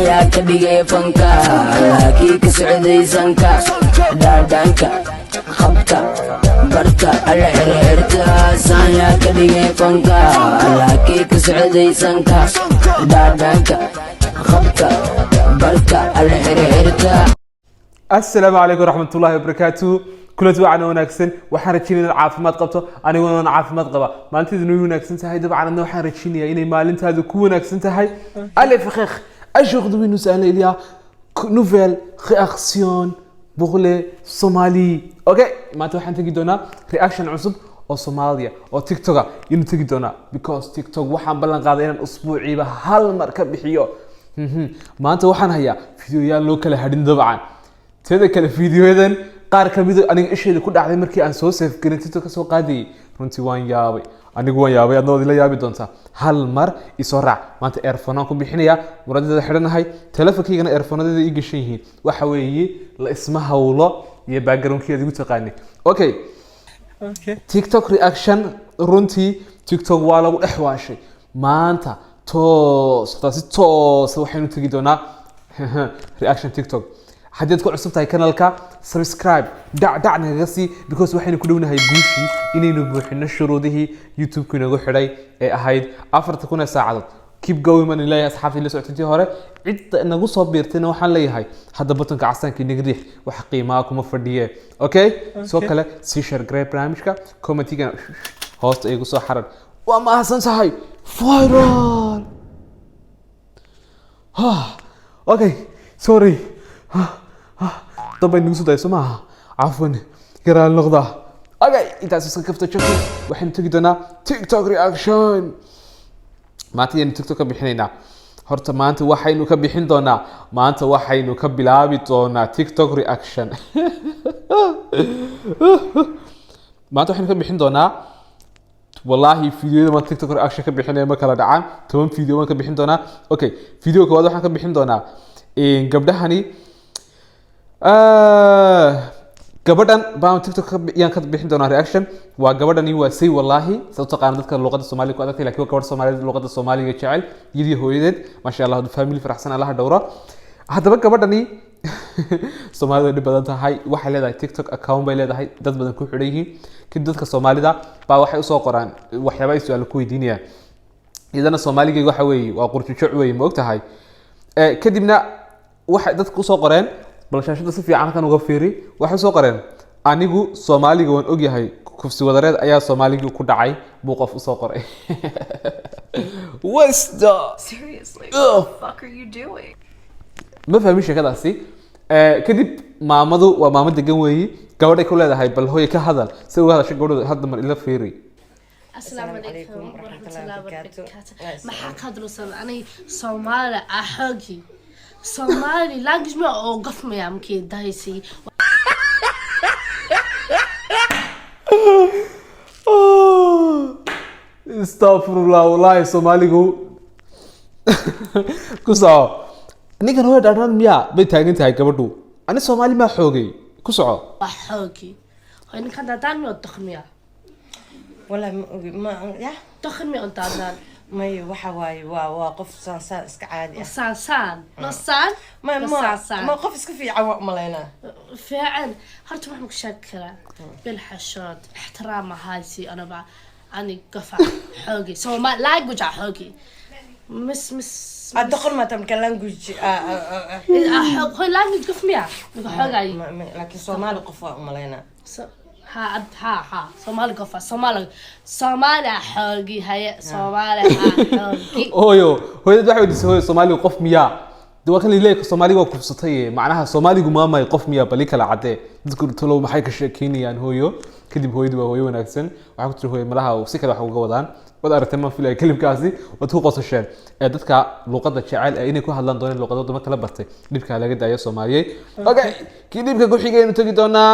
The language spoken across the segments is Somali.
Saanyaa ka dhigay fanka, kii ka socday sanka, dhaadhaanka qabta, barta alla xirxirta. Saanyaa ka dhigay fanka, kii ka socday sanka, dhaadhaanka qabta, barta alla xirxirta. Asalaamu calaykum waraxmatullahi wabarakaatu. Kulanti wacan wanaagsan. Waxaan rajeynaya inaad caafimaad qabto, aniguna waan caafimaad qaba. Maalinteedu inay wanaagsan tahay dabcan, adna waxaan rajeynayaa inay maalintaadu ku wanaagsan tahay. Allez frère, aujourd'hui nous allons, il y a nouvelle réaction pour les Somali. Okay, maanta waxaan tegi doonaa reaction cusub oo Soomaaliya oo TikToka inuu tegi doonaa, because TikTok waxaan ballan qaaday inaan usbuuciiba hal mar ka bixiyo. Maanta waxaan hayaa fideoyaal loo kala hadhin dabcan. Teeda kale, fiidiyoyadan qaar ka mid aniga isheeda ku dhacday markii aan soo save garin, TikTok ka soo qaadayay, runtii waan yaabay. Anigu waan yaabay, adna waad ila yaabi doontaa. Hal mar isoo raac. Maanta earphone aan ku bixinayaa, muraadadeeda xidhanahay, telefonkaygana earphoneadeeda ii gashan yihiin. Waxa weeye la isma hawlo iyo backgroundkeeda igu taqaanay. Okay, TikTok reaction. Runtii TikTok waa lagu dhex waashay maanta. Toos hataa si toosa waxaynu tegi doonaa reaction TikTok. Haddii aad ku cusub tahay kanalka, subscribe dhac dhac nagaga sii, because waxaynu ku dhownahay guushii inaynu buuxino shuruudihii YouTube-ku inagu xidhay ee ahayd 4000 ee saacadood. Keep going baan leeyahay asxaabtii la socotay intii hore. Cidda inagu soo biirtayna waxaan leeyahay, hadda buttonka casaanka inaga riix, wax qiimaa kuma fadhiye. Okay, soo kale sii share garee barnaamijka, commentigana hoosta igu soo xaran. Waa mahadsan tahay. Viral. Okay, sorry, dab bay nagu soo dayso maaha, cafwan, garaal noqda. Okay, intaas iska kafta jabto. Waxaynu tegi doonaa TikTok reaction. Maanta ayaynu TikTok ka bixinaynaa. Horta maanta waxaynu ka bixin doonaa, maanta waxaynu ka bilaabi doonaa TikTok reaction. Maanta waxaynu ka bixin doonaa, wallaahi fiidiyoda baan TikTok reaction ka bixinaya ma kala dhacaan. 10 video baan ka bixin doonaa. Okay, video koowaad waxaan ka bixin doonaa gabdhahani. Gabadhan baan TikTok yaan ka bixin doonaa reaction. Waa gabadhani, waa say wallaahi sa u taqaana dadka luqadda Soomaaliga ku adagtay, laakiin waa gabadh Soomaaliyeed, luqadda Soomaaliga jecel, iyadii hooyadeed, maasha Allah, family faraxsan, Allaha dhowro. Haddaba gabadhani Soomaalida way dhib badan tahay. Waxay leedahay TikTok account bay leedahay, dad badan ku xidhan yihiin. Kadib dadka Soomaalida baa waxay usoo qoraan waxyaaba ay su-aalo ku weydiinayaan. Iyadana Soomaaligayga waxa weeye waa qurjujoc weeye, ma og tahay? Kadibna waxay dadka usoo qoreen, bal shaashada si fiican halkan uga fiiri, waxay usoo qoreen: "Anigu Soomaaliga waan ogyahay, kufsi wadareed ayaa Soomaaligii ku dhacay," buu qof usoo qoray. What's the Seriously, Ugh. what the fuck are you doing? Ma fahmin sheekadaasi. Kadib maamadu waa maamo degan weeyi. Gabadhay ku leedahay, "Bal hooye ka hadal." Si uga hadashay gabadhooda, hadda mar ila fiiri. Asalaamu Asalaamu calaykum calaykum waraxmatullaahi waraxmatullaahi wabarakaatu. wabarakaatu. Maxaa ka hadlaysan? Anay Soomaali ah xoogi Soomaali language ma oo gafmaya markii dahaysay. Astafurullah, wallaahi Soomaaligu ku soco. Ninkan hooya dhaadhaan miyaa bay taagan tahay gabadhu? "Ani Soomaali maa xoogay?" Ku soco. Waa xoogi hoy ninkan daadaan miyo doqmiya? Wallahi ma ogi, ma ya. Doqmiya on daadaan? May, waxa waaye waa qof saan saan iska caadi ah. Saan saan no saan. Ma no ma saan saan. Ma qof iska fiican waa umalaynaa. Fiican. Horta waxaan ku sheegi karaa bilxashood ixtiraam ahaysi anaba ani gafa xoogi Soomaali language ah xoogi mis mis. Ah, doqon maata marka language. Hoy language gaf miya mika xoogay? Laakiin Soomaali qof waa umalaynaa. Ha ha ha, Soomaali gofa, Soomaali, Soomaali xoogi haye, Soomaali ha xoogi. Hooyo, hooyadad waxay weydiisay: "Hooyo, Soomaaligu qof miyaa?" De waa kan lileeyahay Soomaaligu waa kufsatay. Macnaha Soomaaligu maamay qof miyaa? Bali kala caddee. Dadku talow maxay ka sheekeynayaan hooyo? Kadib hooyadu waa hooyo wanaagsan. Waxaa ku tiri: "Hooyo, malaha si kale wax uga wadaan." Waad aragteen maan filaya kelimkaasi, waad ku qosasheen. Ee dadka luqadda jecel ee inay ku hadlaan dooneen luqado wadamo kala bartay, dhibkaa laga daayo Soomaaliyey. Okay, kii dhibka ku xigaynu tegi doonaa.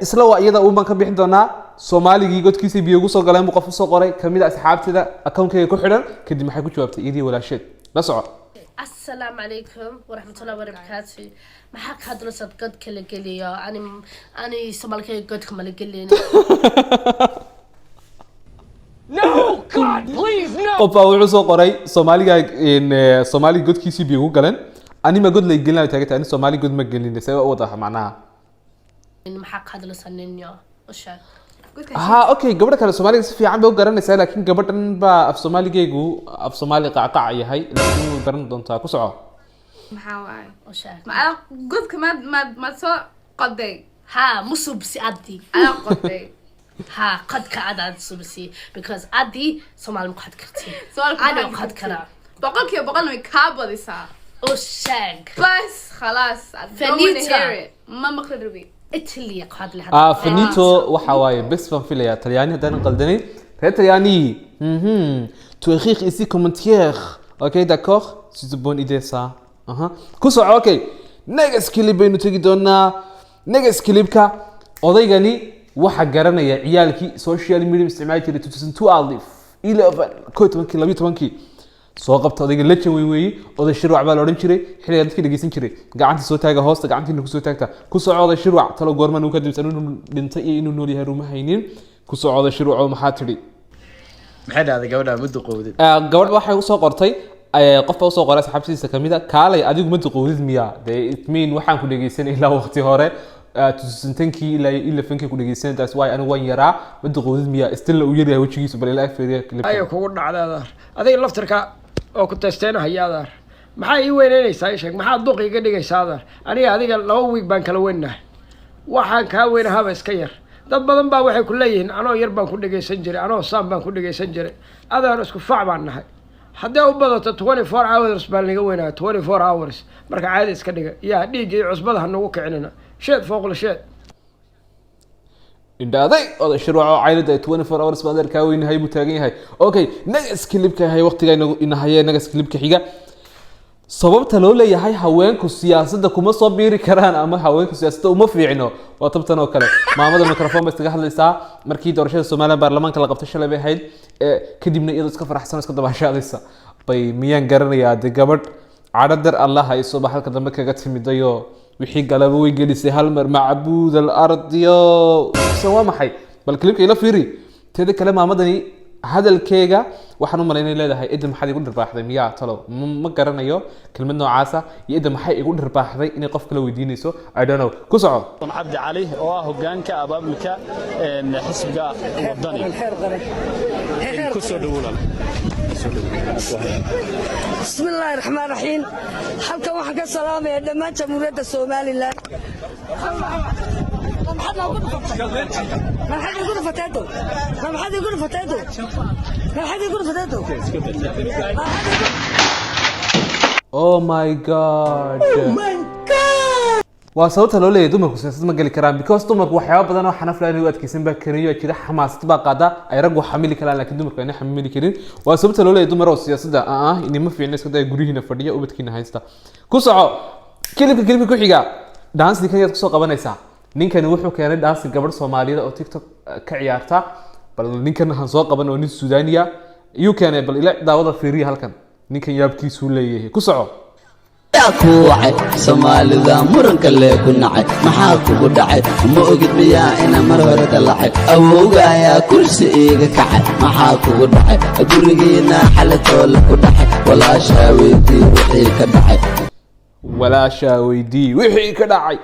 Isla waa iyada uun baan ka bixin doonaa. Soomaaligii godkiisii biyo ugu soo galeen buu qof usoo qoray kamid a asxaabteeda akoonkeyga ku xidhan. Kadib maxay ku jawaabtay iyadii walaasheed? La soco. Asalaamu calaykum waraxmatullahi wabarakaatu. Maxaa ka hadlaysaad godka la geliyo? Ani Soomaalikayga godka mala gelin. No! God, please, no! Qof baa wuxuu soo qoray Soomaaliga in Soomaali godkiisii biyo ku galeen. Anima god lay gelinayo taaganta, ani Soomaali god ma gelin, see u wada macnaha. Maxaa ka hadlaysaa ninyo? U sheeg. Ha, okay, gabadha kale Soomaaliga si fiican bay u garanaysaa, laakiin gabadhan baa af Soomaaligeygu af Soomaali qacqac yahay, laakiin way baran doontaa. Ku soco. Maxaa waaye? U sheeg. Ma adaa godka maad soo qoday? Ha, musubsi adi. Adaa qoday. Ha, qadka adaad subsi because adi Soomaali ma qad karti. Soomaali ma Ani qad qad kartid. karaa. 100% way kaa badisaa. U sheeg. Bas khalaas, I don't wanna Finito. hear it. Ma maqli rabi. Italy ku hadlay. Ah, finito waxa waaye bes baan filayaa Talyaani haddaanan qaldanayn. Reer Talyaani, tu écrire ici commentaire. Ok, d'accord, c'est une bonne idée ça. Aha, ku soco. Okay, next clip baynu tegi doonaa. Next clipka odaygani waxa garanaya ciyaalkii social media isticmaali jiray 2012, 11, 11-kii, 12-kii. Soo qabta odayga, legend weyn weeyi. Oday Shirwac baa la odhan jiray xilligaa. Dadkii dhegeysan jiray gacanta soo taaga, hoosta gacantiina kusoo taagta. Ku soco, oday Shirwac. Talo goorma nuu ka dibsan inuu dhintay iyo inuu nool yahay ruma haynin. Ku soco, oday Shirwac, oo maxaa tidhi? Maxay dhahday gabadha? Ma duqowdid? Gabadh waxay usoo qortay, qof baa usoo qoray asxaabtiisa kamid a: "Kaalay, adigu ma duqowdid miya?" Dee it mean waxaan ku dhegeysanay ilaa waqti hore, 2010-kii ilaa 11-kii ku dhegeysanay. Taas waay anigu waan yaraa. Ma duqowdid miya? Still uu yaryahay wejigiisu. Bal ilaa fiiriya clipka. Ayo kugu dhacday adaar, adiga laftarka oo ku testeenahaya adaar. Maxaa ii weyneynaysaa? Ii sheeg, maxaa duq iga dhigaysaa adaar? Aniga adiga 2 week baan kala weynahay. Waxaan kaa weynahaba iska yar. Dad badan baa waxay ku leeyihiin anoo yar baan ku dhegaysan jiray, anoo saan baan ku dhegaysan jiray. Adeer, isku fac baan nahay. Haddii u badato 24 hours baan laga weynaya, 24 hours. Marka caadi iska dhiga yaa dhiigga iyo cusbada ha nagu kicinina. Sheed fooqla sheed. Indhaaday oday Shirwac oo caylada 24 hours baan adeer kaa weynahay buu taagan yahay. Okay, next clipka yahay waqtiga inagu inahayee. Next clipka xiga, sababta loo leeyahay haweenku siyaasadda kuma soo biiri karaan ama haweenku siyaasadda uma fiicno waa tabtan oo kale. Maamada microphone bay iskaga hadlaysaa markii doorashada Somaliland baarlamaanka la qabtay shalay bay ahayd. Kadibna iyadoo iska faraxsan oo iska dabaashaadaysa bay, miyaan garanayaa dee, gabadh cadho dar Allah hayso ba halka dambe kaga timidayo, wixii galaba way gelisay hal mar. Macbuud al ardiyo se waa maxay? Bal clipka ila fiiri. Teeda kale, maamadani hadalkeega waxaan u malayn inay leedahay: "Idda maxaad igu dhirbaaxday miyaa?" Talow ma garanayo kelmad noocaasa iyo "Idda maxay igu dhirbaaxday" inay qof kala weydiinayso. I don't know. Ku soco. Cabdi Cali oo ah hogaanka abaabulka xisbiga Wadani, ku soo dhawow. Bismi illaahi raxmaan raxiim. Halkan waxaan ka salaamayaa dhammaan Jamhuuriyadda Somaliland. Maxaad noogu dhufatay? Maxaad igu dhufatay dow? Maxaad igu dhufatay dow? Maxaad igu dhufatay dow? Oh my God, waa sababta loo leeyahay dumarku siyaasad ma geli karaan, because dumarku waxyaaba badan oo xanaf leh inay u adkeysan baa kaniyo jira. Xamaasad baa qaada ay raggu xamili karaan, laakiin dumarku ayna xamili karin. Waa sababta loo leeyahay dumar oo siyaasadda inima fiicna, iska daya, guryihiina fadhiya, ubadkiina haysta. Ku soco clipka. Clipka ku xiga dancing kan yaad kusoo qabanaysaa. Ninkani wuxuu keenay dancing gabadh Soomaaliyeed oo TikTok ka ciyaarta. Bal ninkan han soo qaban oo nin Suudaniya iyuu keenay. Bal ila daawada, fiiriya halkan ninkan yaabkiisuu leeyahay. Ku soco. Yaa kuu wacay Soomaalida muranka lee ku nacay? Maxaa kugu dhacay? Ma ogid miyaa ina mar hore dalacay? Awowga ayaa kursi iiga kacay. Maxaa kugu dhacay? Gurigiina xalatoola ku dhacay. Walaashaa weydii wixii ka dhacay. Walaashaa weydii wixii ka dhacay.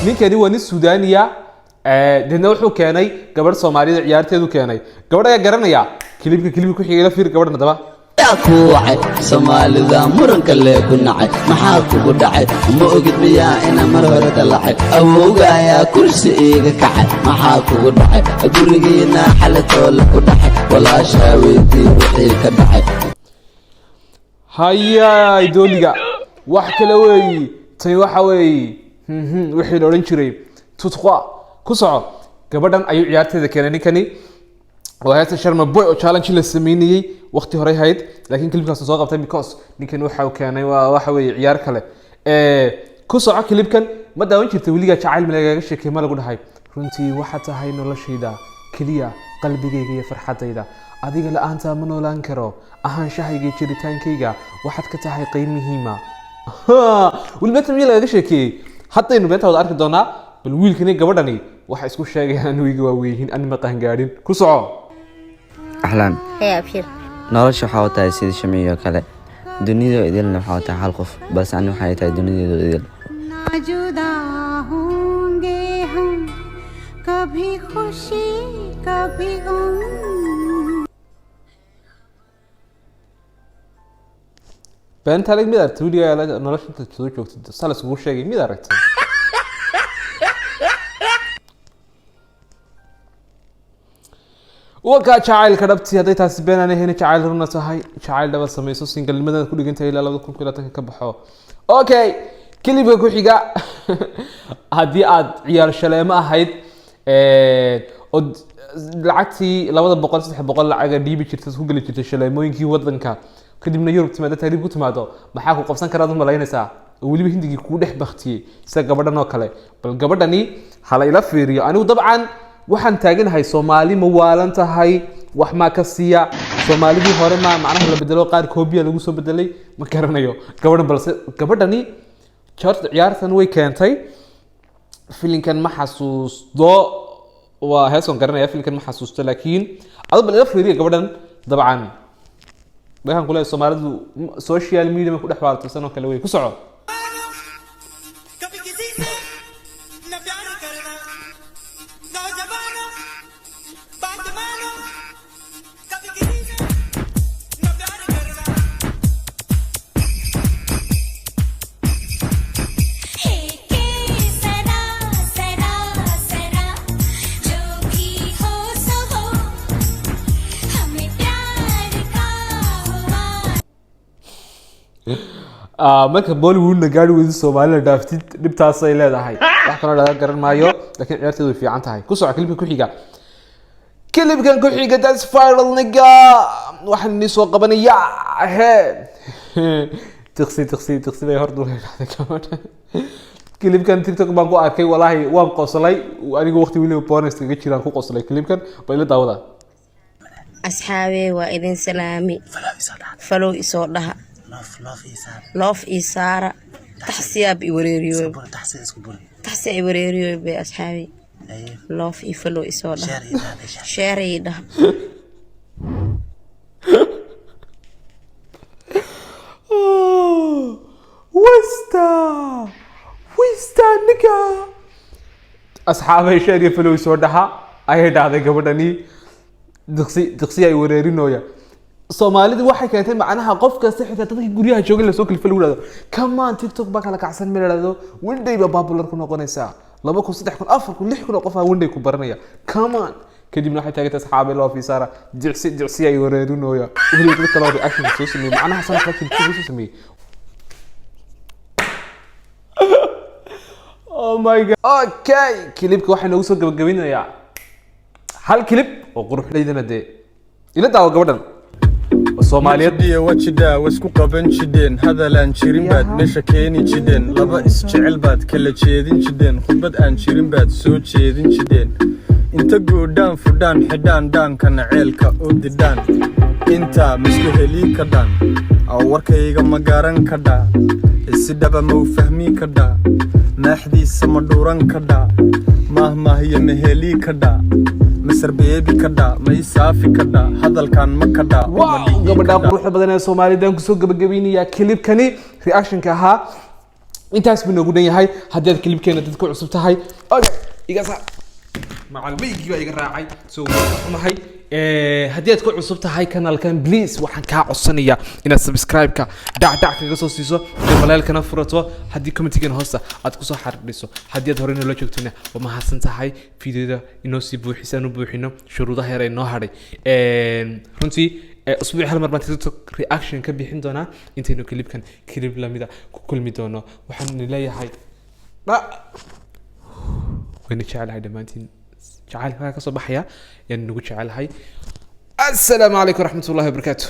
Ninkani waa nin Suudaniya, deedna wuxuu keenay gabadh Soomaalida ciyaarteedu keenay. Gabadh ayaa garanaya. Clipka, clipka ku xigay la fiir gabadhan daba. Yaa kuu wacay Soomaalida muranka lee ku nacay? Maxaa kugu dhacay? Ma ogid miyaa ina mar hore dalacay? Awowga ayaa kursi iiga kacay. Maxaa kugu dhacay? Gurigiina xalatoola ku dhacay. Walaashaa weydii wixii ka dhacay. Hayaay, dooliga wax kale weeyi. Tani waxa weeyi wixii la odhan jiray tutqa. Ku soco. Gabadhan ayuu ciyaarteeda keenay ninkani. Waa heesta Sharma Boy oo challenge la sameynayey waqti horey hayd, laakiin clipkaas soo qabtay because ninkan waxa uu keenay waa waxa weeye ciyaar kale. Ku soco clipkan. Ma daawan jirtay weligaa jacayl ma lagaga sheekay? Ma lagu dhahay: "Runtii waxaa tahay noloshayda keliya, qalbigayga iyo farxadayda, adiga la-aanta ma noolaan karo, ahaanshahayga iyo jiritaankayga waxaad ka tahay qayb muhiima"? Weli beenta miya lagaga sheekeeyey? Haddaynu beenta wada arki doonaa. Bal wiilkani gabadhani waxay isku sheegayaan aniga waa weyihiin, ani ma qaangaadhin. Ku soco. Axlaan. Hey, Abshir. Nolosha waxaa u tahay sida shamciyo kale, dunida idilna waxaa u tahay hal qof, balse ani waxay tahay dunideedu idil. ना जुदा होंगे हम, कभी खुशी कभी गम। Beenta alig mid aragtay weligaa nolosha intaad soo joogtid saa la isugu sheegay mid aragtay. Wakaa jacaylka dhabtii. Hadday taasi been aan ahayn, jacayl runa tahay, jacayl dhaba samayso, singalnimadan ku dhigantahay ilaa 2020 ka baxo. Okay, kilibka ku xiga. Haddii aad ciyaar shaleemo ahayd ood lacagtii 200, 300 lacaga dhiibi jirtay, ku geli jirtay shaleemooyinkii wadanka, kadibna Yurub timaado, tahriib ku timaado, maxaa ku qabsan karaad u malaynaysaa? Oo weliba Hindigii kuu dhex baktiyey sida gabadhan oo kale. Bal gabadhani hala ila fiiriyo. Anigu dabcan waxaan taaganahay, Soomaali ma waalan tahay? Wax maa ka siiya? Soomaalidii hore ma macnaha la bedelo, qaar koobiya lagu soo bedelay? Ma garanayo gabadhan, balse gabadhani horta ciyaartan way keentay. Filinkan ma xasuusto, waa heeskan garanaya, filinkan ma xasuusto, laakiin adu bal ila fiiriya gabadhan. Dabcan waxaan ku leeyahay, Soomaalidu social media ma ku dhex waarto sanoo kale wey. Ku soco. कभी किसी से न प्यार करना, नौजवानों बात मानो, कभी किसी से न प्यार करना। सरा सरा सरा, जो भी हो सो हो, हमें प्यार का हुआ। Marka Bollywoodna gaari weydi, Soomaalina dhaaftid, dhibtaasay leedahay. Wax kaloo laga garan maayo, laakiin ciyaarteedu way fiican tahay. Ku soco kilibka ku xiga. Kilibkan ku xiga, that's viral nigga. Waxaan inii soo qabanaya he tiqsi tiqsi tiqsi bay hor duleydhahday gabadha. Kilibkan TikTok baan ku arkay, walaahi waan qoslay anigu. Waqti weliba bonus kaga jiraan ku qoslay kilibkan. Ba ila daawada. Asxaabey, waa idin salaami. Follow isoo dhaha, love ii saara, taxsiyaab i wareeriyo, taxsi i wareeriyo be. Asxaabey, love ii follow isoo dhaha, share ii dhaha. Wista wista nigga. Asxaabay, share iyo follow soo dhaha ayay dhahday gabadhani. Diqsi diqsi ay wareerinooya. Soomaalidu waxay keentay macnaha qof kasta, xitaa dadkii guryaha joogay lasoo kalifay, lagu dhahdo come on, TikTok baa kala kacsan ma dhahdo, one day baa popular ku noqonaysaa, 2000, 3000, 4000, 6000 oo qof aa one day ku baranaya, come on. Kadibna waxay taagantay asxaabay loo fiisaara, dicsi dicsi ay wareerinooya. Weliba dad kale oo reaction soo sameeyey, macnaha sanadka TikTok soo sameeyey. Oh my God. Okay, kilibka waxaa noogu soo gabagabinayaa hal kilib oo quruxdaydana. Dee ila daawo gabadhan oo Soomaaliyeed. Iyo wajidhaa wasku qaban jidheen, hadalaan jirin baad meesha keeni jidheen, laba isjecel baad kala jeedin jidheen, khudbad aan jirin baad soo jeedin jidheen, inta goodhaan fudhaan xidhaan dhaankana ceelka u didhaan, intaa misku helii ka dhaan aw warkayga ma garan kadhaa, si dhaba ma u fahmi kadhaa, maaxdiisa ma dhuuran kadhaa, maahmaahiyo ma helii kadhaa, masar beebi kadhaa, ma isaafi kadhaa, hadalkan ma kadhaa? Wow, gabadha quruxda badan ee Soomaalida aan kusoo gabagabeynayaa kilibkani reactionka ahaa. Intaas buu noogu dhan yahay. Haddii aad kilibkeena dad ku cusub tahay, okay, iga saar, macalmaygii baa iga raacay, so waan ka xumahay. Haddii aad ku cusub tahay kanalkan, please waxaan kaa codsanayaa inaad subscribe-ka dhacdhac kaga soo siiso, gambaleelkana furato, haddii commentigan hoosta aad kusoo xardhiso. Haddii aad horey noola joogtona, waa mahadsan tahay. Videoda inoo sii buuxisaan u buuxino shuruudaha yar ee noo hadhay. Runtii usbuuci hal mar baan TikTok reaction ka bixin doonaa. Intaynu kilibkan kilib lamida ku kulmi doono, waxaan leeyahay dha wayna jecelahay dhammaantiin. Jacaylka ka soo baxaya yaan nagu jecelahay. Assalaamu calaykum waraxmatullahi wabarakaatu.